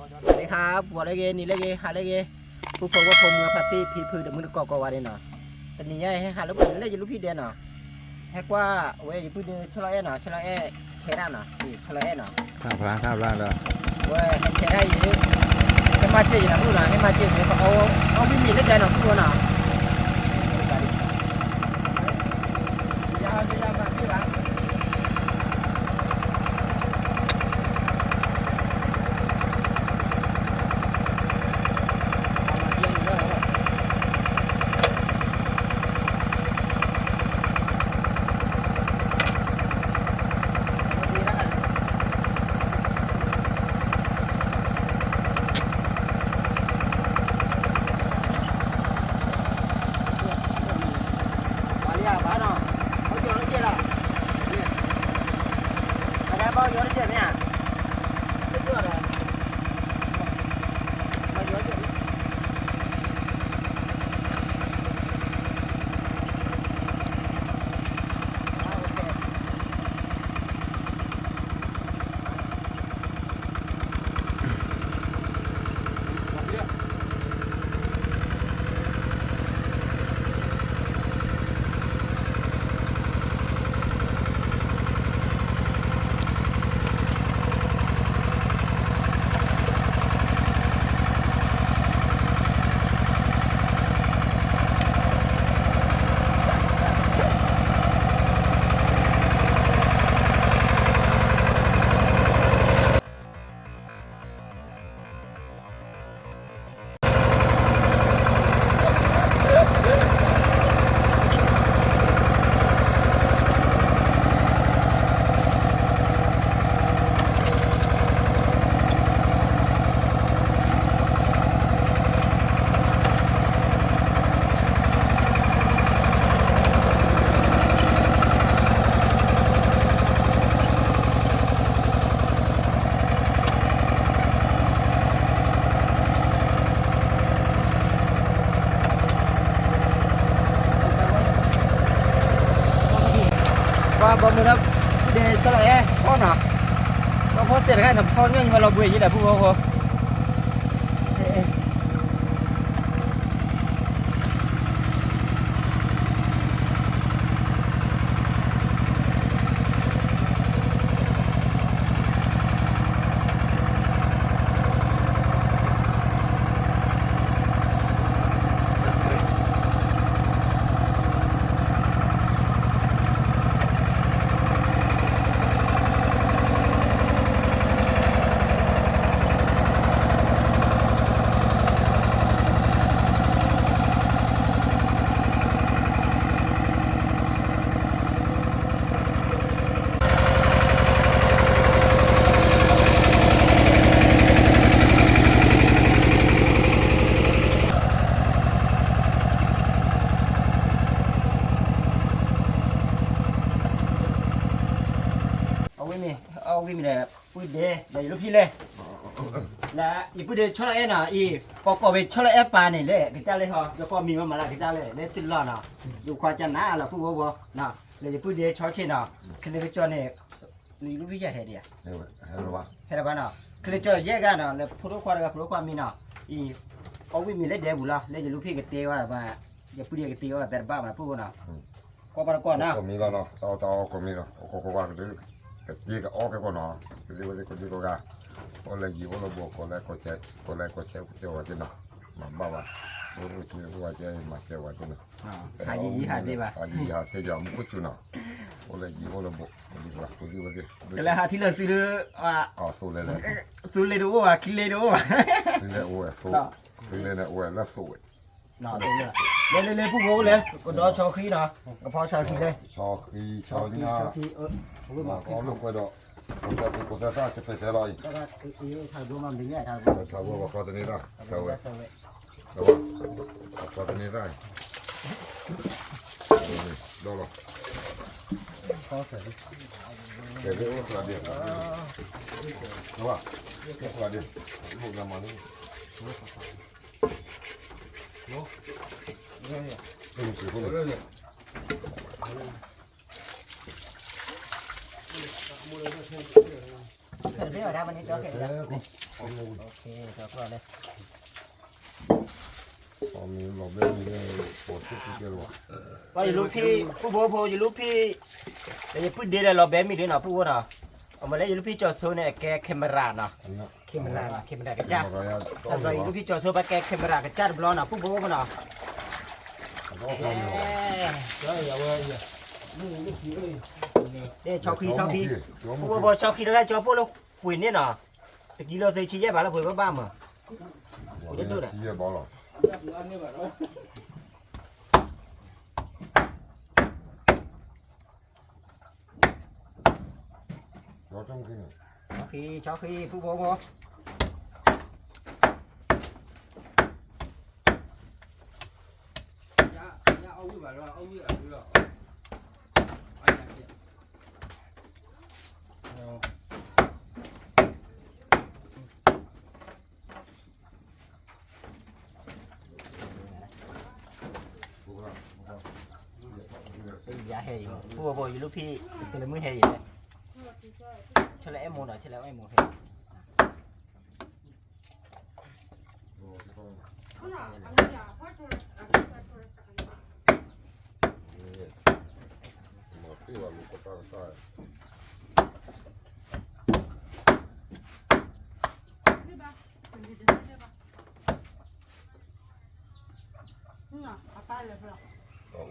စဝၤစဒံခါ ပှၤလၢဂ့ၤ နံၤလၢဂ့ၤ ဟါလၢဂ့ၤ, ပုၢ်ဖိဝဲၢ်ဖိမုၣ်အဖါတံၢ်ဖံဖုဒီးမုၢ်တကိးကိးဂၤဒဲးနီၤ, တနံၤညါဟဲဟးလိာ်ကွဲလၢယလူၢ်ဖံဒဲးနီၤ, ဟဲကွၢ်ဝဲယပုၢ်ဒီးဆီလီၤအဲၣ်နီၤ, ဆီလီၤအဲၣ် ထဲဒၣ်နီၤ, ဆီလီၤအဲၣ်နီၤ, ဝဲဟဲထဲဒၣ်အံၤ, ဟဲမၤစၢၤယၤနီၤ ပုၢ်နီၤ, ဟဲမၤစၢၤယၤ အီၣ်ဝံၣ်မ့ၤလၢဒဲးနီၤ ပုၢ်နီၤ. ပှၤဘီမုၢ်ဒီး ဒဲးဆီလီၤအဲၣ်ဖီနီၤ, ဒီးဖီစဲးတခါန့ၣ် ဖီညီနုၢ်ဝဲလီၤဘှံးယံၤဒီး ပုၢ်ဖိဖိ အဝဲမ့ၢ် အဝဲမ့ၢ်ဒီး ပုၢ်ဒဲး ဒီးယလူၢ်ဖံလဲၣ်, လၢယပုၢ်ဒဲးဆီလီၤအဲၣ်နီၤအံၤ, ပှၤကိးဝဲဆီလီၤအဲၣ်ပၢ်န့ၣ်လဲၣ် ကစၢ်လဲၣ်ဟီ, ယကိးမံၤဝဲမးလၢကစၢ်လဲၣ် လဲၤစံးလီၤနီၤ, ယခွါကနၤလီၤပုၢ်ဝဲဝဲ, လၢယပုၢ်ဒဲးဆီဆ့ၣ်နီၤ, ခဲလၢာ်ကစီၣ်န့ၣ် ယလူၢ်ဖံယဟဲဒံးဧါ, ဟဲလီၤဘၣ်နီၤ, ခဲလၢာ်ကစီၣ်ယဲၢ်ဂၤနီၤ လၢဖိဒိၣ်ခွါတဂၤ ဖိဒိၣ်ခွါမံၤနီၤ, အံၤ အီၣ်ဝံၣ်မ့ၤလၢဒဲးပူၤလီၤ လၢယလူၢ်ဖံကတဲဝဲဒၣ်ဘၣ်, ယပုၢ်ဒဲးကတဲဝဲဒၣ်သဲတဘၣ်မး ပုၢ်ဝဲနီၤ, ကွၢ်ပှၤတကွၢ်နီၤ, ကိးမံၤလီၤနီၤ တၢ်အီၣ်တၢ်အီကိးမံၤလီၤ အကိးကိးဂၤကဒု ကတဲကအီၣ်ကဲပှၤနီၤ, ကဒုဝဲသ့ၣ်ကဒုကိးဂၤ, အိၣ်လၢယံၤအိၣ်လၢဘူး ကိးလဲၣ်ကိးဆဲး ကိးလဲၣ်ကိးဆဲး ကတဲဝဲသ့ၣ်နီၤ, မၤဘၣ်ဘၣ်, အိၣ်အိၣ်က့ၤအိၣ်ဝဲကဲမၤကဲဝဲသ့ၣ်နီၤ, ဟးယံၤဟးဒ့ဘၣ်, ဟးယံၤဟးတဲယၤမူခိၣ်စူၤနီၤ, အိၣ်လၢယံၤအိၣ်လၢဘူး ကဒုဝဲသ့ၣ်, ကလဲၤဟးထံလၢစုဒု သိလဲၣ်လဲၣ်, သူလ့တအိၣ်ဘၣ် ခံလ့တအိၣ်ဘၣ်, ခံလ့အိၣ်ဝဲသိ, ခံလ့န့ၣ်အိၣ်ဝဲလၢသိဝဲ လဲၤလဲၤလဲၤ ပုၢ်ဖိလဲၣ် ကဒီးဆီဃံနီၤ, ကဖီဆီဃံလဲၣ်, ဆီဃံ ဆီညၣ်, ကအိၣ်လိာ်ကွဲဒီး, ကသဲသၣ်တပဲာ်ဆဲးလီၤအံၤ, ထးဘိပှၤဃီတန့ၢ်သၣ်, ထးဝဲ, ထးဘိပှၤဃီတန့ၢ်သၣ်, ဒီးလီၤ, ကဲလၢအိၣ်ဖျါဒ့ၣ်, အိၣ်ဖျါဒ့ၣ်, အိၣ်ဖျါဒ့ၣ်, အိၣ်ဖျါမၤန့ၣ် တဘ့ၣ်အဒၣ်မ့ၢ်န့ၣ် ကၠီခဲအံၤ လီၤဘဲမ့ၢ်လၢ ပှၤယလူဖံ ပူဖိဖိ ယလူဖံ ဒီးယပုၢ်ဒ့ဒီးလီၤဘဲမ့ၢ်ဒ်နီၤ ပူဖိနီၤ, အမ့ၢ်လၢယလူဖံကၠီၤစိန့ၣ် အကဲ camera နီၤ, camera နီၤ camera ကစၢ်, ဒီးယလူဖံကၠီၤစိ ပကဲ camera ကစၢ်တဘျီနီၤ ပူဖိဖိနီၤ, ဆီခံ ဆီခံ, ပူဖိဖိ ဆီခံ တခါကၠီဖိလၢ ပှ့ၤန့ၣ်နီၤ, တကံလိသ့ဆံယဲၢ်ဘးလၢပှ့ၤဘၣ်ဘၣ်မး, ပှ့ၤတဒိၣ်ဒီး ဆီခံ ဆီခံ ပူဖိဖိ ယဟဲအံၤ, ပူဖိဖိ ယလူဖံ စဲးလၢမုၢ်ဟဲအံၤလဲၣ်, ဆဲးလၢအဲၣ်မိၢ်နီၤ ဆဲးလၢအဲၣ်မိၢ်ဟဲ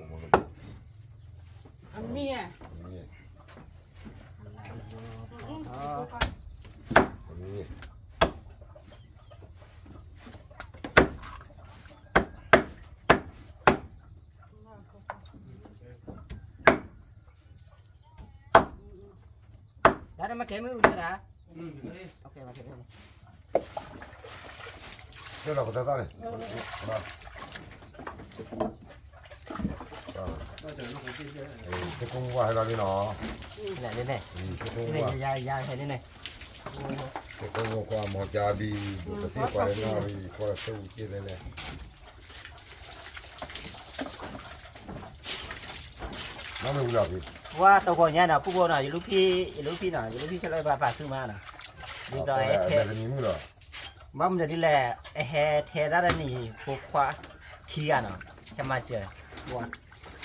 အမံၤဧါ, အမံၤဧါ, ဒါတော့မကဲမုၢ်ဦးတရၣ်, ကဲဒီးပတသၣ်န့ၣ်, သကိးမူဝါဟဲလီၤလံနီၤ, သကိးမူဝါ, ယၤယၤဟဲလံန့ၣ်, သကိးမူဝါကွၢ်မီၤကၠါဘံၣ် ပသ့ၣ်ကွၢ်လၢနီၣ်ဘံၣ် ကွၢ်လၢသၢဝူၤက့ၣ်သဲလဲၣ် နီၣ်မ့ၢ်ဝံၤလီၤဖံ, ဝါတဂီၤညါနီၤ ပူဖိနီၤ ယလူဖံ, ယလူဖံနီၤ ယလူဖံဆၢလၢဘၣ်ပာ်သုမးနီၤ, ဒ်သိးအဲၣ်ထဲ, ဘၣ်မနုၤဒ်လဲၣ်, အဟဲထဲတၢ်တနံၤ ဖိခွါခံဂၤနီၤ, ဟဲမၤစၢၤ,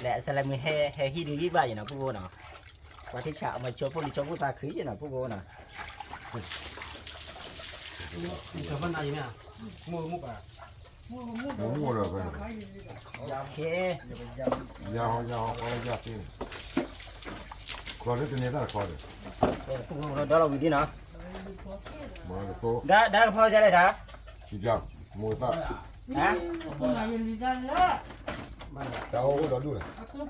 လဲၤအစဲးလၢမုၢ်ဟဲဟံၣ်ဒုးဂံၢ်ဘၣ်ယံၤနီၤ ပူဖိနီၤ, ပှၤထံၣ်ဆးအမၤဆိဖိလံၤဆိဖိသးခုယံၤနီၤ ပူဖိနီၤ မူမူလၢ, ယၤဟီယၤဟီ ပှၤလၢယၤသ့, ချီလၢတန့ၤတၢ်တခီဒီး, ဒီလီၤဝံၤဒ်နီၤ, ဒါဒါကဖီကလဲၣ်ဒါ, မိၢ်သၣ်, တၢ်အိၣ်ဒီးဒူၣ်လဲၣ်, ဖီ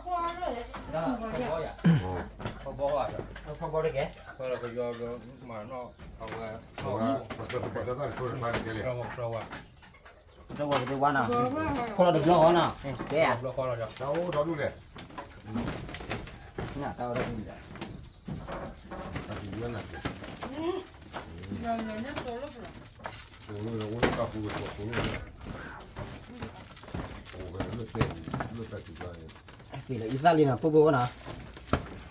ဘီတကဲ, ပသၢသၢတၢ်တခီတကဲလဲၣ် တဝဲတဝဲနီၤ, ခိၣ်လီၤတဘျီဃီနီၤ, ကဲ, တၢ်အိၣ်ဒီးဒူၣ်လဲၣ်, တၢ်အိၣ်ဒီးဒူၣ်လဲၣ်, တၢ်ပူၤဝဲလၢတၢ်ပူၤဝဲလၢ, အိၣ်ဝဲလၢတဲ, လၢတၢ်စူၤကျါန့ၣ်, က့ၤလၢအံသၣ်လံနီၤ ပူဖိနီၤ, ဖီသ့ဒီးတဘျီဃီလီၤ ပူဖိဖိ,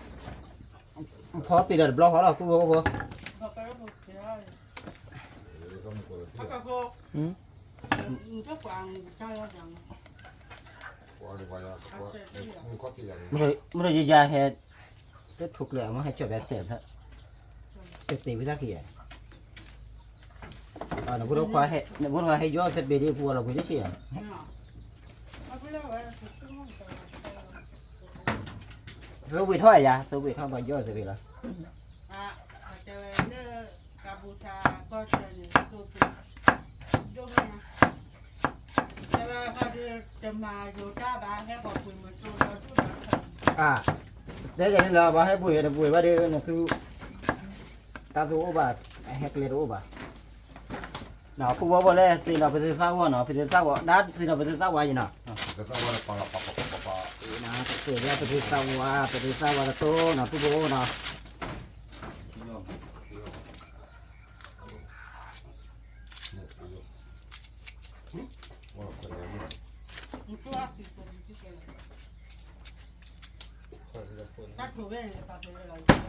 မ့ၢ်ယယၤဟဲ, တၢ်ထူကျဲအမ့ၢ်ဟဲကၠီၣ်ဖဲစဲး, စဲးတ့ၢ်ဝံၤတၢ်က့ၤယဲ, နဖိဒိၣ်ခွါဟဲ, နဖိဒိၣ်ခွါဟဲယီၣ်စဲးတ့ၢ်ဒ်ပူၤအီၤလီၤကွံာ်တဆံယဲ, သဝ့ၤထီၣ်ယၤ သဝ့ၤထီၣ်ပှၤယီၣ်စဲးတ့ၢ်လီၤ. တဲယၤန့ၣ်လီၤ ပှၤဟဲပှ့ၤတပှ့ၤဘၣ်ဒီး နသူ တၢ်သူအိၣ်ဘၣ်, အဟဲကျဲတအိၣ်ဘၣ်နီၤ. ပူဖိဖိလၢသ့ၣ်နီၤ ပသုသၣ်ဝီနီၤ ပသုသၣ်ဝီ ဒါသ့ၣ်နီၤ ပသုသၣ်ဝီယံၤနီၤ. ပသုသၣ်ဝီ, ပသုသၣ်ဝီတတိၢ်နီၤ ပူဖိနီၤ. တၢ်ကျိၤဝဲလီၤတဲာ်လၢ ကံ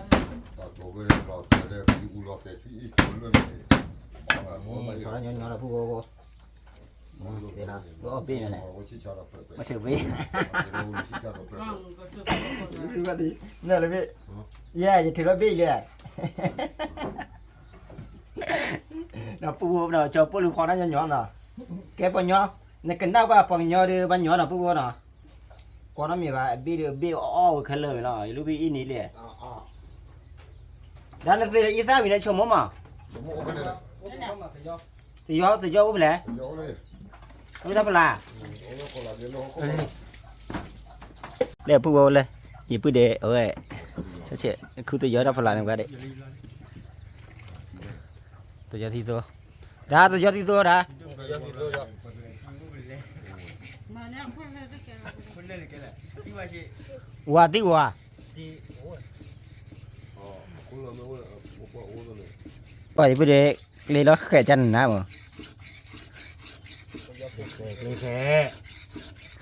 အူလီၤတဲာ် ထံအ့ၣ်ကၠိလၢန့ၣ်, ထီၣ်ညီညီဒီးဖုဖိဖိ, အီၣ်ဘ့ၣ်န့ၣ်, မ့ၢ်ထုးဘ့ၣ်, နလၢဘ့ၣ်, ယဲ ယထုးလီၤဘ့ၣ်လံ, ဒီးဖုဖိဖိနီၤ ကၠီပိာ်လူၤဖီၣ်တၢ်ညီညီနီၤ, ကဲပှၤညီ, နကနၣ်ကွၢ်ပှၤကညီဒီးဘၣ်ညီနီၤ ဖုဖိနီၤ, ကွၢ်နီတမံၤဘၣ် အဘ့ၣ်ဒီးအဘ့ၣ်အီၣ်ဝဲခဲလၢာ်ဝဲလီၤ ယလူၢ်ဖံအံၣ်န့ၣ်လံ ဒီးနသ့ၣ်အံသၣ်ဝံၤန့ၣ် ဆိကမိၣ်မး, သယီ သယီအိၣ်ဖဲလဲၣ်, အိၣ်တၢ်ဖီလာ်, လၢဖုဖိလၢ ယပုၢ်ဒဲးအဝဲ, ဆဲးဆဲး ခူသယီတၢ်ဖီလာ်န့ၣ်ဘၣ်ဒဲး, သယီသံသိ, ဒၣ်သယီသံသိဒၣ် ဝၤသံဝၤ, ပှၤယပုၢ်ဒဲး ကျ့လီၤဃဲးကနၤမး, ကျ့ဃဲး,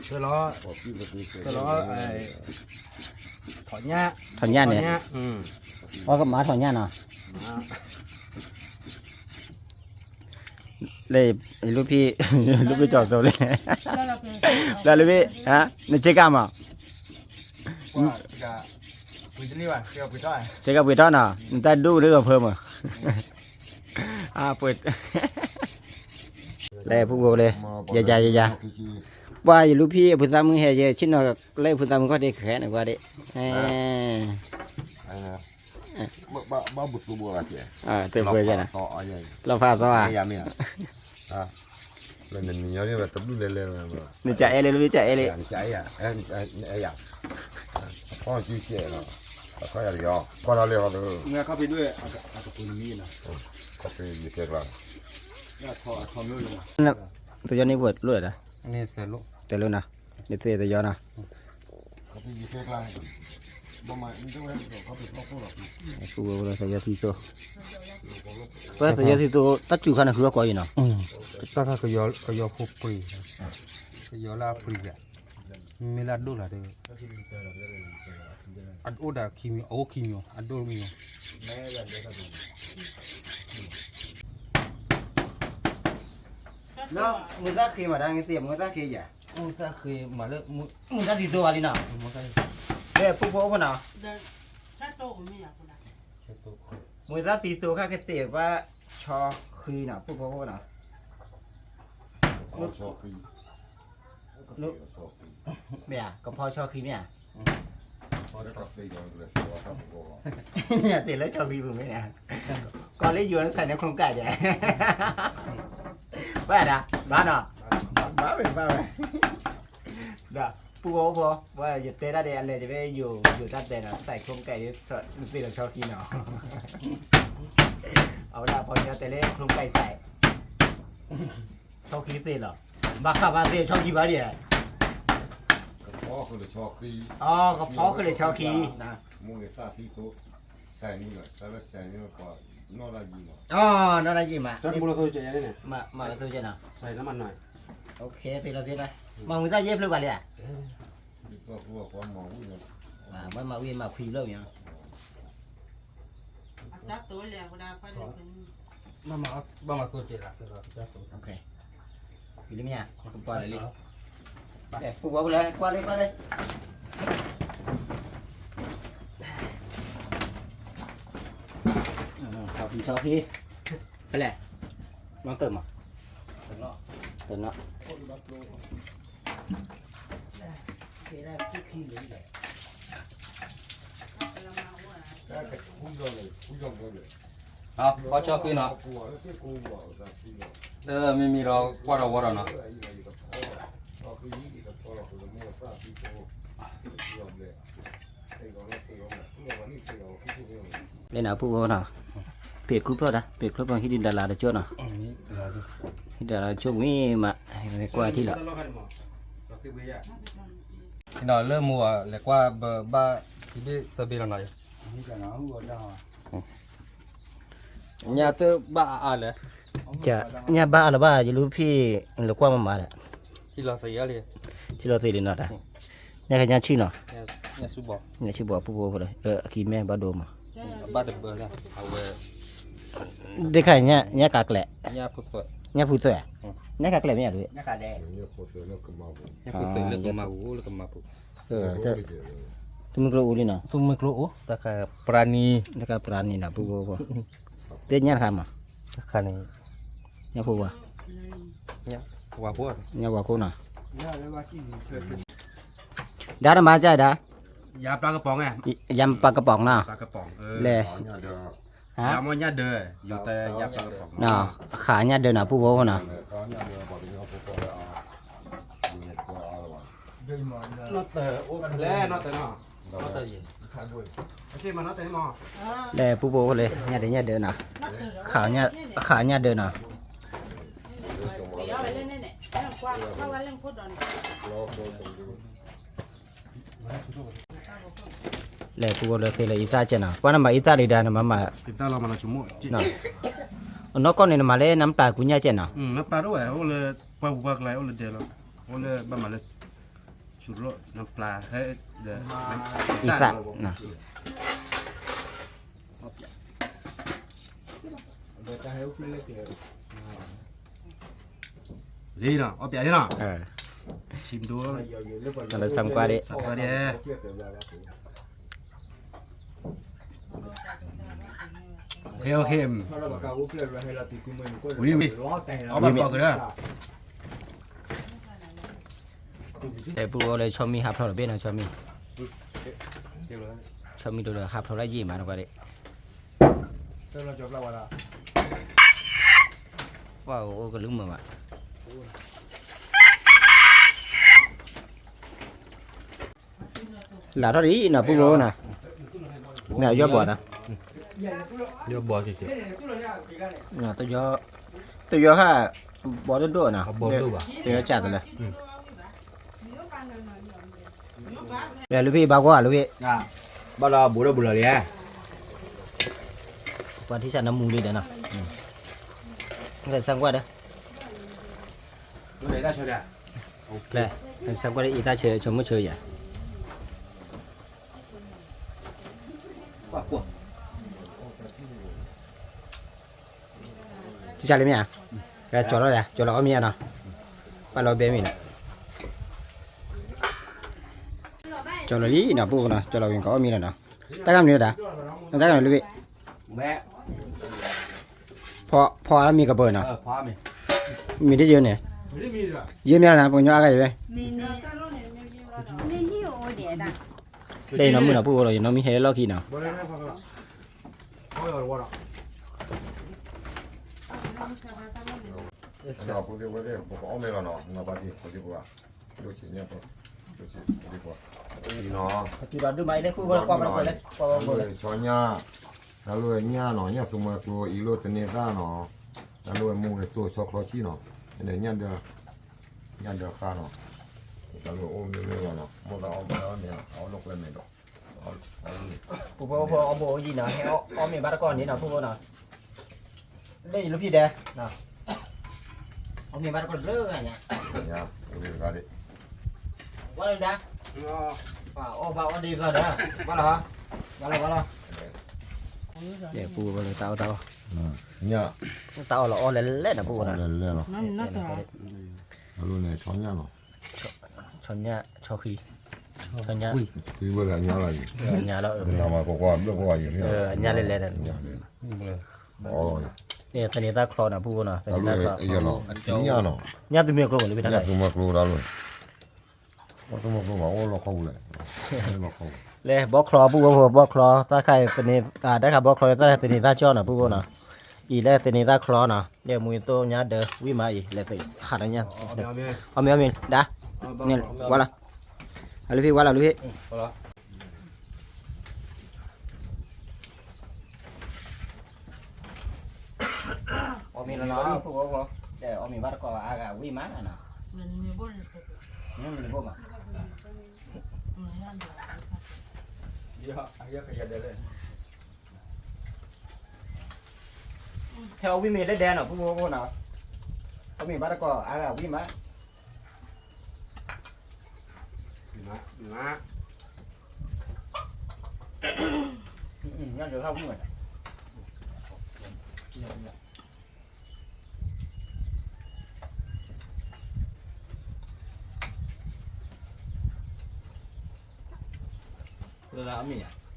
ကျ့လီၤ, ကျ့လီၤ, ထီၣ်ညၣ်န့ၣ်, ပှၤကမၤထီၣ်ညၣ်နီၤ လၢ လူၢ်ဖံ, လူၢ်ဖံကၠီၤသိလံ, လၢလူၢ်ဖံ, နဆ့ကၤမး, ဆ့ကၤပှ့ၤထီၣ်နီၤ နတၢ်ဒူၣ်ကဒုးဂီၤဖၢမး, လၢဖုဖိလၢ, ယယၤယယၤ, ပှၤယလူၢ်ဖံအဖုသၣ်မုၣ်ဟဲယဲ ဆ့ၣ်နီၤလၢဖုသၣ်မုၣ်ခီၣ်ထံးဃဲးန့ၣ်ကွၢ်ဒၣ်, ဘၣ်ဘူၣ်သူဘိလီၤကဲ, လီၤဖးသီဧါ, နကအဲၣ်လၢလူၢ်ဖံကအဲၣ်လံ, သယီန့ၣ်ပှဲၤလိၣ်လဲၣ်, တလိၣ်နီၤ, နသ့ၣ်သယီနီၤ သယီသံသိ, ဝဲသယီသံသိ တၢ်စူၤခါန့ၣ်ဃုအီၣ်ကီးအံၤနီၤ, တၢ်ခါကယီဖိပှ့ၤ, ကယီလၢအပှ့ၤယၤ, မ့ၢ်လၢအဒိၣ်လၢ်ဒီး, အအိၣ်ဒၣ်ခံမံၤ အအိၣ်ခံမံၤ အဒိၣ်မံၤ လၢမုၢ်သၣ်ဃ့မး တၢ်န့ၣ်သ့ၣ် မုၢ်သၣ်ဃ့ယၤ, မုၢ်သၣ်ဃ့မးလၢ မုၢ်သၣ်သံသိဝဲလံနီၤ, လၢဖုဖိအိၣ်ဖဲနီၤ, မုၢ်သၣ်သံသိခါကသ့ၣ်ဘၣ်ဆီဃံနီၤ ဖုဖိအိၣ်နီၤ, မ့ၢ်ဧါ ကဖီဆီဃံမ့ၢ်ဧါ, သ့ၣ်လၢဆီဃံပူၤမ့ၢ်ဧါ, ကီးလၢယိၤနစဲးန့ၣ် ချိုံးကိုက်ဒဲး, ဘၣ်ဒၣ် ဘၣ်နီၤ, ဘၣ်ဝဲ ဘၣ်ဝဲ, ဒီးပူၤဂီၤအိၣ်ဖိ, ဝဲယတဲတၢ်ဒဲး အလဲၤတဘ့ၣ်ယိၤ ယိၤတၢ်တဲနီၤ စဲးချိုံးကိုက်ဒဲး သ့ၣ်လီၤဆီဃံနီၤ, အဝဲဒၣ်ပှၤကညီတဲလၢ ချိုံးကိုက်စဲး ဆီဃံသ့ၣ်လီၤ, ဘၣ်ဃးဘၣ်သ့ၣ်ဆီဃံဘၣ်ဒံး, ကဖီဃုာ်လၢဆီဃံ, အကဖီဃုာ်လၢဆီဃံ, မုၢ်ဂ့ၤသၣ်သံသိ, စဲးမံၤလီၤ, တၢ်လၢစဲးမံၤလီၤ, နီၢ်ဒၣ်ယံၤမး, မၤလၢသိကဲနီၤ, သ့ၣ်လီၤသ့ၣ်လီၤ, မၤဝံၤသၣ်ယဲၢ်ဖျၢၣ်ဘၣ်လံဧါ, မၤဝံၤမၤခွံဖျၢၣ်မ့ၢ်, ဘၣ်မၤသိကဲလီၤ, ယလံမ့ၢ်ဧါ, ကပီၤလၢလံ, ပူၤဝဲလၢ ကွၢ်လၢ ကွၢ်လၢ, ဆီဃံ ဆီဃံ, ဖဲလဲၣ်, မ့ၢ်ကၢၢ်မး, တနီၣ်, ဖီဆီဃံနီၤ, မ့မ့ၢ်ဒီးကွၢ်ဒီးဝီဒီးနီၤ, လၢနၤဖုၣ်ဖိနီၤ, ပ့ၤခုဖျီၣ်ဒၣ် ပ့ၤခုဖျီၣ်ပှၤဟံၣ်ဒုးဒၣ်လၢတကၠိနီၤ, ဟံၣ်ဒၣ်လၢတကၠိဝံၤမး, ကွၢ်ထံၣ်လီၤ, ဒီးလၢမိၢ်အလဲၤကွၢ်ဘၣ် ဟံၣ်ဘ့ၣ်သၢဘ့ၣ်လီၤနီၤ, ညၣ်တဘၣ်အါအါလဲၣ်, ညၣ်ဘၣ်အါလၢၤဘၣ် ယလူၤဖံး လဲၤကွၢ်မးမးဒီး, ထံၣ်လီၤသ့လံ, ထံၣ်လီၤသ့လံနီၤတၢ်, ညၣ်ကညၣ်ဆံၣ်နီၤ, ညၣ်ဆံၣ်ဘီ ညၣ်ဆံၣ်ဘီ ပူဖိဖိလၢ အကံမဲာ်ဘၣ်ဒိမး, အဘၣ်တဘၢလၢ အဝဲ ဒ့ခါညၣ်ကးကျဲး, ညၣ်ဖူသွဲၣ်, ညၣ်ကးကျဲးမ့ၢ်ဧါ, သုးမုၢ်ကျိၤအိၣ်လံနီၤ, သုးမုၢ်ကျိၤအိၣ်, တၢ်ကပြးနံၤ, တၢ်ကပြးနံၤနီၤ ပူဖိ, သ့ၣ်ညၣ်တခါမး, တခါန့ၣ်, ညၣ်ဖိဝါ, ညၣ်ဝါခိၣ်နီၤ, ဒါနမၤကြိုက်တာ, ယၤပျၢ်ကပီၤနီၤ, လဲၤ, ယၤမ့ၢ်ညၣ်ဒၢ, ယၤပျၢ်ကပီၤ, ဃာ်ညၣ်ဒၢနီၤ ပူဖိနီၤ, လဲၤပူဖိအိၣ်လၢညၣ်ဒၢညၣ်ဒၢနီၤ, ဃာ်ညၣ်ဒၢနီၤ, လဲၤပူဖိလၢသ့လၢအံသၣ်ကဲနီၤ, ပှၤနမၤအံသၣ်ဒံးဒါနမၤမၤ, အနီၢ်ကီၢ်န့ၣ်နမၤလၢနပျၢ်ကူညၣ်ကဲနီၤ, နပျၢ်ဒိၣ်ဝဲ အိၣ်လၢပှၢ်ပူၤပှၢ်ကျါ အိၣ်လၢဒဲလီၤ, အိၣ်လၢဘၣ်မၤလၢ ဆူရိၣ် နပျၢ်ဟဲဒီး အံသၣ်, လံနီၤ အီၣ်ပျးလံနီၤ, ဆံမဒိ, လၢဆမ်ကွၢ်ဒံး, ဆမ်ကွၢ်ဒံး, ဝံၤဝံၤ, အီၣ်ဘၣ်ပီၢ်ကဒီး အဲ ပူဖိလၢဆီမံဟးဖျိးတဘ့ၣ်နီၤ ဆီမံ, ဆီမံတဒိးဟးဖျိးလၢယံာ်မးနကွၢ်ဒံး, ပှၤအိၣ်ကလုၢ်မုာ်ဘၣ်, လၢထီၣ်ဒံးနီၤ ပူဖိနီၤ, မ့ၢ်ယီၢ်ဘီနီၤ, တယီၤဟး, ဘီတဒိၣ်နီၤ, တယီၤကၢ်တလၢ လၢလူဖံဘၣ်ကွၢ်လူဖံ, ဘၣ်လီၤဘူးလီၤဘူးလီၤလံ, ပှၤထံၣ်ဆၣ်နမူလံဒီးနီၤ, ဆၢကွၢ်ဒီး, ဆၢကွၢ်ဒီးအံသၣ်ဆၢ ဆိကမိၣ်ဆၢယၤ ထံၣ်ဆၣ်လံမ့ၢ်ဧါ, ကဲကၠီၤလီၤယၤ ကၠီၤလီၤအီၣ်မ့ၢ်ဧါနီၤ, ပာ်လီၤဘဲမ့ၢ်နီၤ, ကၠီၤလီၤလံနီၤ ပူဖိနီၤ ကၠီၤလီၤဝံၤကအီၣ်မ့ၢ်လီၤနီၤ, တၢ်ကမနုၤဒၣ်, တၢ်ကမနုၤလၢဘ့ၣ်, ဖီအီၣ်မ့ၢ်ကပၢၤနီၤ, မ့ၢ်တယၢန့ၣ်, ယၢမ့ၢ်လီၤနီၤ ပှၤကညီအါဂၤအံၤဝဲ, လၢယနီၢ်မုၣ်နီၤ ပူဖိလီၤ ယနီၢ်မံဟဲလၢလီၢ်ခံနီၤ ပကအီၣ်မ့ၢ်လီၤနီၤ နပာ်တံၢ်ဖိဒံဖိဧါ, ဒိၣ်ဆံးညၣ်ဖိ, ဒိၣ်ဆံးဖိဒံဖိဧါ, နီၤ, ဆီညၣ်, တၢ်လိၣ်ဝဲညၣ်နီၤ ညၣ်သူမွဲကျိ အံၤလိၣ်သန့ၤသၣ်နီၤ, တၢ်လိၣ်ဝဲမူဂ့ၤတိၢ်ဆီချီဆံၣ်နီၤ, ညၣ်ဒၢ, ညၣ်ဒၢဃါနီၤ, တၢ်လိၣ်အိၣ်မ့ၢ်မ့ၢ်လီၤနီၤ မိၢ်သးအီၣ်ဘၣ်အီၣ်န့ၣ် အီၣ်လိာ်ကွဲမဲာ်ဒီး ပူဖိဖိအီၣ်ဘိအီၣ်ယံၤနီၤ ဟဲအီၣ်မ့ၤဘၣ်တကီၢ်န့ၣ်နီၤ ပူဖိနီၤ, လၢယလူၤဖံဒဲး, အီၣ်မ့ၤဘၣ်တကီၢ်တဘျုးဂၤညါ, ဝဲဒၣ်, အီၣ်ဘၣ်အီၣ်ဒံးဂၤဒီး, ဘၣ်လီၤ, ဘၣ်လီၤ, ဘၣ်လီၤ, ပူဖိလၢတၢ်အီၣ်တၢ်အီ, တၢ်အီၣ်လီၤအီၣ်လဲၣ်လဲၣ်နီၤ ပူဖိနီၤ, အလိၣ်န့ၣ် ဆီညၣ်နီၤ, ဆီညၣ်, ဆီဃံ, ဆီညၣ်, အညါလီၤ, အညါလဲၣ်လဲၣ်, သန့ၤသၣ်ချီနီၤ ပူဖိနီၤ, သန့ၤသၣ်ချီ, ညၣ်သူမွဲကျိလၢ, ညၣ်သူမွဲကျိတၢ်လိၣ်, လဲၤဘီချီ ပူဖိ ဘီချီ တၢ်ခါ, တၢ်ခါဘီချီ တၢ်သန့ၤသၣ်ကၠီနီၤ ပူဖိနီၤ, အံၤလၢသန့ၤသၣ်ချီနီၤ, လဲၤမူသိညါဒၢးဝံၣ်မးအံၤ လဲၤဃးဒီးညၣ်, အီၣ်မ့ၤအီၣ်မ့ၤ ဒါ, ဝါလီၤ, အလူၤဖံဝါလီၤလူၤဖံ အီၣ်မ့ၤလီၤနီၤ, အီၣ်မ့ၤဘၣ်တကီၢ်အါဂၤဝံၣ်မးနီၤ, မ့ၢ်မ့ၢ်တဘိမး, ဖဲအီၣ်ဝံၣ်မ့ၤလၢဒဲးနီၤ ပူဖိဖိနီၤ, အီၣ်မ့ၤဘၣ်တကီၢ်အါဂၤဝံၣ်မး ညၣ်ဒၢးဟးဝံၣ်မး, လၢအမ့ၢ်ဧါ.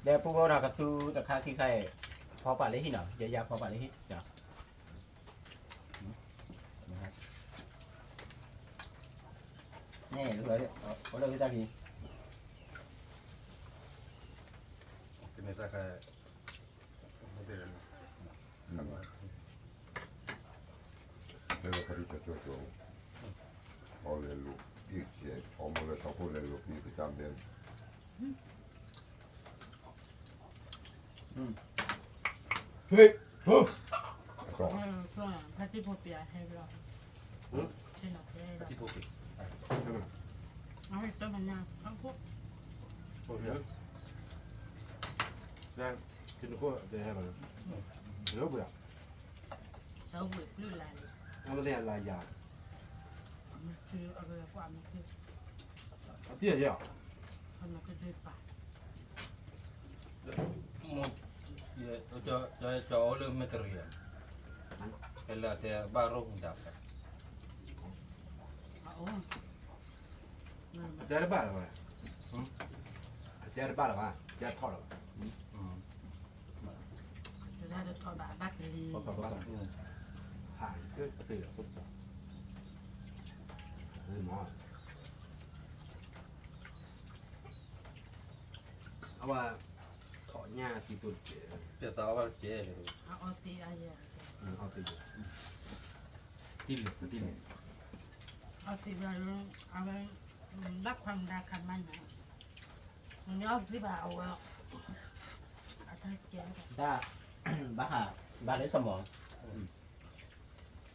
ဒီပုၢ်ဝဲၢ်န့ၣ် ကသူတခါခံခါအံၤ ဖီပာ်လၢဟံၣ်နီၤ, ယဲယၤဖီပာ်လၢဟံၣ်နီၤ. န့ၣ် အိၣ်လၢဝံသၣ်ခံ ကန့ၣ်တၢ်ခါ တဲဝဲခီဒ်ကၠီကၠီကၠီ, အီလဲၤလိာ်က့ၤကဲ, အီမ့ၢ်လၢထီခိၣ်လဲၤလိာ်က့ၤကစၢ်ဘဲ, ဟ့ၣ်, ဖါတံၢ်ဖိပျဲဟဲဘျီ, ဖါတံၢ်ဖိပျဲ, အဝဲတမညါ, ဖိပျဲ, တနခိၣ်တဲဟဲဘျီ, လၢပျဲ, တဝ့ၢ်ပျုၢ်လၢ်န့ၣ်, အဝဲသ့ၣ်လၢယၤ, မ့ၢ်အဝဲကွၢ်မ့ၢ်, အတံၢ်ယဲၢ်, အမ့ၢ်ကဒုပာ် ကၠီအိၣ်လၢမ့ၢ်တရံး, ဖဲလၢအတဲဘၣ်ရိၣ်မူဒါဖဲ, အတဲတဘၣ်လၢၤဘၣ်, အတဲတဘၣ်လၢၤဘၣ်, တဲထီၣ်လၢၤဘၣ်, တထီၣ်ဘၣ်ဘၣ်ကလံၤ, ဟး, အဝဲ, ထီၣ်ညၣ်သံသိတကဲ, ပသးအီၣ်ဘၣ်တကဲ, အီၣ်သံ, တံၢ်လံ, တံၢ်လံ, အီၣ်သံဘၣ်လၢ, အဝဲ, ဘၣ်ခွါမဒါခါမးန့ၣ်, နအီၣ်သံဘၣ်အဝဲ, အတၢ်ကဲ, ဘၣ်ဟး, ဘၣ်လၢစမီၤ,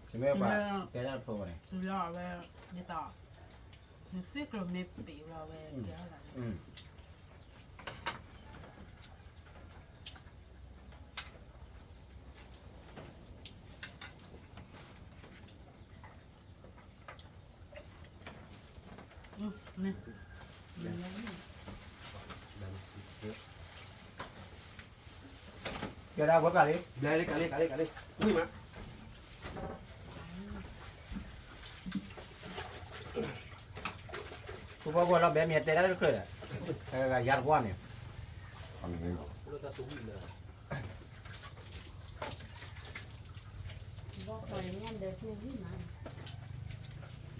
တမ့ၢ်ပှၤ, ကဲဒၣ်ဖိန့ၣ်, တုၤလီၤအဝဲ, ဒ်သိး, နသ့ကျိၤမ့ၢ်ပ့ၤလီၤဝဲ, ကဲဒၣ် ကဲဒၣ်ဝဲကလံ, ဘျဲလံကလံ, ကလံ, ကလံ, ဝံၣ်မး, ဖိဖီဖိလီၤဘဲမ့ၢ်တဲဒၣ်တချုးဒီး, ယၤတကွၢ်န့ၣ်, မ့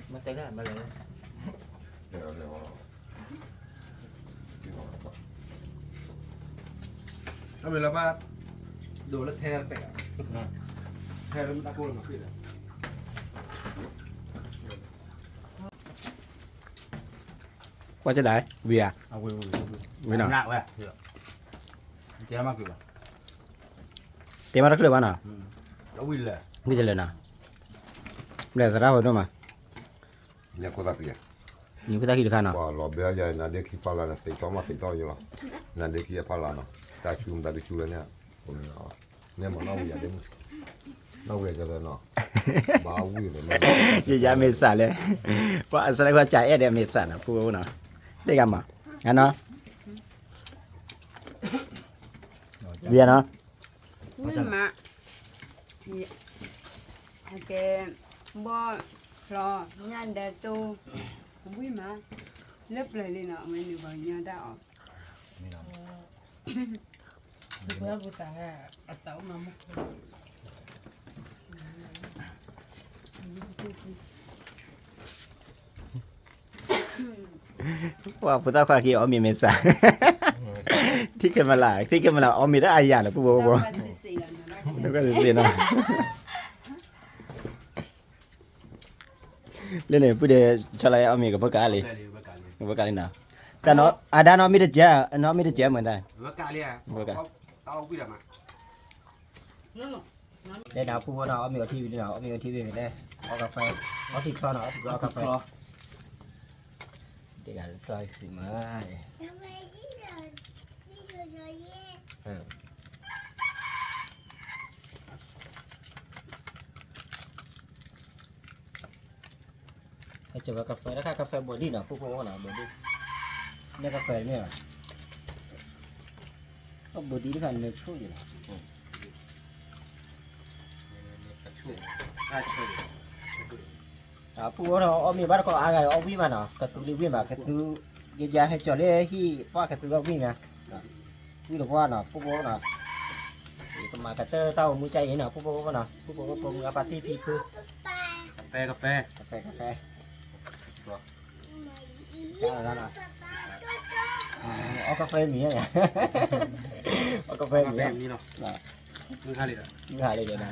ၢ်တဲဒၣ်မ့ၢ်လဲၣ်, အမ့ၢ်လၢဘၣ်, ဒိးလၢထဲတပဲာ်, ထဲလၢမ့ၢ်တၢ်ကိၢ်လၢမၤဃံလၢာ်, ကွၢ်ကဒါ, ဝံၤဧါ, ဝံၤနီၤ, တဲမးတချုးဘၣ်နီၤ, ဝံၤတလၢာ်နီၤ, ဘျဲၣ်သရၣ်ဝဲဒိၣ်မး, နခိၣ်သၣ်ခံ, နခိၣ်သၣ်ခံတခါနီၤ, လီၤဘဲယၤ နါဒ့ခံဖီလာ်န့ၣ် သ့ၣ်ထီၣ်မးသ့ၣ်ထီၣ်ယလီၤ, နါဒ့ခံအဖီလာ်နီၤ, တၢ်ဆူမတၤတဆူလၢန့ၣ်, န့ၣ်မ့ၢ်နီၢ်ဝံၤယၤဒ့မုၣ်, နီၢ်ဝံၤယၤလၢနီၤ, ဘၣ်ဝံၤလၢ, ယယၤမ့ၢ်စးလဲၣ်, ပှၤအစလဲကွၢ်ကအဲၣ်ဒဲးမ့ၢ်စးနီၤ ဖိနီၤ, တ့ၢ်ကမး, နီၤ, ဝံၤနီၤ, ဝံၤမး, အကဲ, ဘီၣ်ဖျီ, ညၣ်ဒၢတိၢ်, ဝံၤမး, လၢပျၢၤလံနီၤ အဝဲန့ၣ်ပှၤကညီတၢ်အီၣ်, ပှၤပူၤတၢ်, အတၢ်အိၣ်မးမူခိၣ်, မူခိၣ် ပှၤဖိသၣ်ခွါက့ၤအီၣ်မ့ၤမဲာ်ဆှး, ထံၣ်ခဲမလၢ် ထံၣ်ခဲမလၢ် အီၣ်မ့ၤတၢ်အါယၤလီၤ ပူဖိဖိ, ဒ်ကစ့နီၤ, လၢန့ၣ် ပုၢ်ဒဲး ဆီလီၤအီၣ်မ့ၤကဘၣ်ကးလံ, ကဘၣ်ကးလံနီၤ, တၢ်နီၤ အဒါနီၤမ့ၢ်တကဲ နီၤမ့ၢ်တကဲမတၤ, ကဘၣ်ကးလံ, တဲဒၣ်ဖုဝဲနီၤ အီၣ်မ့ၤအီထံဝံၤနီၤ အီၣ်မ့ၤအီထံဝံၤန့ၣ် အီကဖဲ, အီထံချီနီၤ အီထံချီအီကဖဲ, ဒ်ဂၤလၢတၢ်စံးမၤ, ဟဲကၢၤဝဲကဖဲ တၢ်ခါကဖဲဘိဒံနီၤ ဖုဖုနီၤ ဘိဒံ, နဲကဖဲတမ့ၢ်ဘၣ်, ဘိဒံတခါန့ၣ်ဆိၣ်ယံၤလီၤ, ဖုဖုနီၤ အီၣ်မ့ၤဘၣ်တကိးအါဂၤအီၣ်ဝံၣ်မးနီၤ ကသူလံဝံၣ်မး ကသူ, ယယဟဲကၢၤလၢဟံၣ်ပှၢ်ကသူအီၣ်ဝံၣ်မး, ဝံၣ်တပှၢ်နီၤ ဖုဖုနီၤ, ယကမၤကတၢၢ်တၢ်အိၣ်မူကဲအံၤနီၤ ဖုဖုနီၤ ဖုဖုဖိမုၣ်အပၢ်တံၢ်ဖံဖု, ကဖဲ ကဖဲ ကဖဲ ကဖဲ အီကဖဲမံၤညါ, အီကဖဲမံၤညါ, မုၢ်ဟါလံဒီး မုၢ်ဟါလံဒီးနီ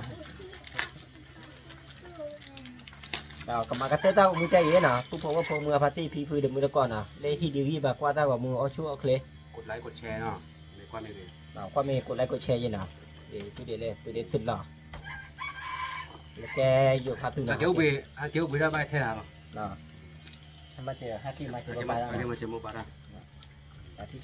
ၤ, ကမၤကတၢၢ်တၢ်အိၣ်မူကဲအံၤနီၤ ဖုဖုဖိမုၣ်အပၢ်တံၢ်ဖံဖုဒီးမုၢ်တကိးနီၤ လၢဟံၣ်ဒုးဂံၢ်ဘၣ်ကွၢ်တၢ်ဂီၤမူအီၣ်ဆူၣ်အီၣ်ချ့, ကွၢ်မ့ၢ် ကွၢ် like ကွၢ် share ယဲနီၤ, သုဒ်လဲၣ် သုဒ်ဆူၣ်လီၤ, လၢကဲယိၤဖးသူနီၤ, ဟဲက့ၤအိၣ်ဘှံးဒၣ်ဘၣ်ထဲလီၤ, ဟဲမၤစၢၤ ဟဲက့ၤမၤစၢၤမိၢ်ပၢ်တၢ်, ဟဲက့ၤမၤစၢၤမိၢ်ပၢ်တၢ်, တၢ်ထံဆါဒီး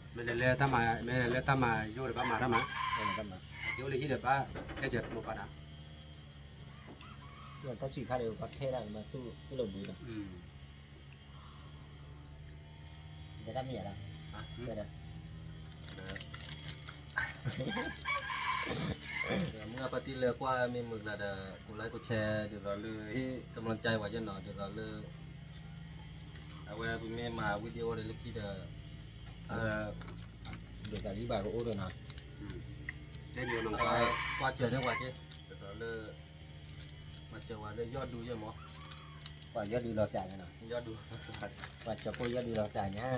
မ့ၢ်လဲၤလၢတၢ်မၤ မ့ၢ်လဲၤလၢတၢ်မၤယိၣ်ဒီးဘၣ်မၤတၢ်မး, က့ၤအိၣ်လၢဟံၣ်ဒီးဘၣ် ကဲစၢၤမိၢ်ပၢ်တၢ်, တၢ်စံးခါဒီးပှၤခဲဒၣ်မၤသူၣ်လီၤဘှံးဒီး တၢ်မ့ၢ်ယၤလီၤ, မုၢ်အပၢ်တံၢ်လၢကွၢ်မ့ၢ်မုာ်ကျါဒီး ကွၢ် like ကွၢ် share ဒ်သိးလၢ ဟ့ၣ် ကမျၢၢ်ကၠဲဝဲယဲနီၤ ဒ်သိးလၢ အဝဲပမ့ၢ်မၤဝံၤဒံးအိၣ်ဒီးလၢခံဒီး ဒ်သိးလံဘၣ်ကအိၣ်ဒီးနီၤ, ကွၢ်စၢၤန့ၢ်ပှၤက့ ဒ်သိးလၢ မၤစၢၤဝဲလၢယီၢ်ဒူယဲမး, ပှၤယီၢ်ဒူလီၤစှၤညါနီၤ, ယီၢ်ဒူလီၤစှၤ, ပှၤကၠီၤဖိယီၢ်ဒူလီၤစှၤညါ,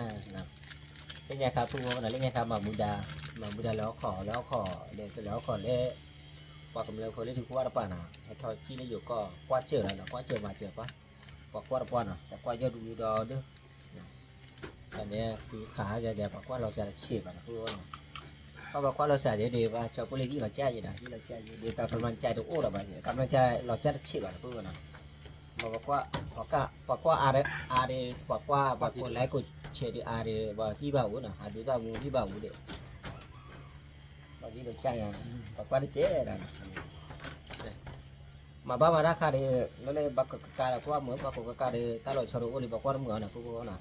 လၢညါခါဖုဝဲနီၤ လၢညါခါမၤမူဒါ, မၤမူဒါလၢဟီၣ်ခိၣ် လၢဟီၣ်ခိၣ်, လၢဟီၣ်ခိၣ်လၢ ပှၤကမျၢၢ်ဖိလၢထံဖိတပၤနီၤ ဟဲထီၣ်ကံၣ်လၢယိၤကီၢ် ကွၢ်စၢၤလီၤနီၤ ကွၢ်စၢၤမၤစၢၤပှၤ, ပှၤကွၢ်တပှၢ်နီၤ ပှၤကွၢ်ယီၢ်ဒူဒီးဒၢ န့ၣ် ဃုခးယၤဒီး ပှၤကွၢ်လီၤစှၤတဆံးဘၣ်နီၤ ဖုဝဲနီၤ, ပှၤကွၢ်လီၤစှၤယဲဒီး ပှၤကၠီၤဖိလၢဟံၣ်လီၤစှၤယဲဒီး ဟံၣ်လီၤစှၤယဲဒီး တၢ်ကမျၢၢ်ကၠဲတအိၣ်ဒီးဘၣ် ကမျၢၢ်ကၠဲလီၤစှၤတဆံးဘၣ်နီၤ ဖုဝဲနီၤ, ပှၤကွၢ် ပှၤကွၢ်အါဒီးအါဒီး ပှၤကွၢ် ပှၤကိး like ကိး share ဒီးအါဒီး ပှၤဟံၣ်ဘၣ်အိၣ်နီၤ အဒုးတၢ်မူဟံၣ်ဘၣ်အိၣ်ဒီး ပှၤဟံၣ်လီၤစှၤယဲ ပှၤကွၢ်တကဲဒီး မၤဘၣ်မၤတၢ်ခါဒီး လၢလၢဘၣ်ကကါဒီးကွၢ်မုာ် ဘၣ်ကကါဒီး တၢ်လီၤဆီတအိၣ်လံ ပှၤကွၢ်တမုာ်အီၤန့ၣ် ဖုဖုနီၤ,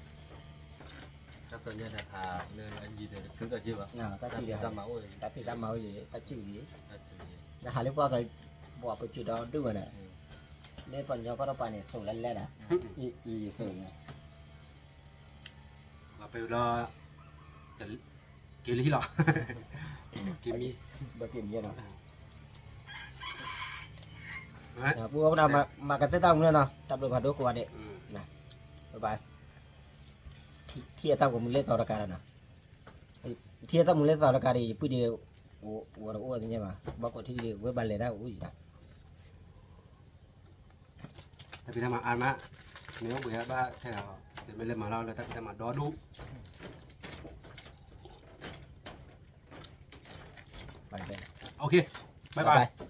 တၢ်ကီညါတခါလၢအယံၤဒီးတချုးတၢ်က့ဘၣ်, တၢ်ဖံးတၢ်မၤအိၣ်, တၢ်ဖံးတၢ်မၤအိၣ်ယံၤ တၢ်စုၣ်ယံၤ, နဟးလၢပှၤက ပှၤပစိာ်ဒီးဒိၣ်ဝဲန့ၣ်, လၢပှၤကညီကီၢ်တပၤန့ၣ် ဆိးလၢလဲၣ်ဒီး, အံၤအံၤဆိးန့ၣ် ပလီၤ က့ၤလၢဟံၣ်လီၤ, က့ၤမံ, ဘၣ်က့ၤမံနီၤ, ပူဖိနီၤ မၤကတၢၢ်တၢ်မူလၢနီၤ တၢ်ဘျုးဖးဒိၣ်ကိးဂၤဒဲး, ဘၣ်ဘၣ်, ထံၣ်အတၢ်ဂီၤမူလၢသီတကးဒီးနီၤ, ထံၣ်အတၢ်မူလၢသီတကးဒီး ယပုၢ်ဒ့ ဝဲတအိၣ်သ့ၣ်ညါဘၣ် ဘၣ်ကိးထံၣ်လံ ဝဲဘၣ်လဲၤတၢ်အိၣ်ယံၤတၢ် တၢ်ဖံးတၢ်မၤအါမး, မ့ၢ်အိၣ်ဘှံးဘၣ်ထဲလီၤ, မ့ၢ်လဲၤမၤလီၤလၢတၢ်ဖံးတၢ်မၤဒီဒူၣ်, OK, bye bye.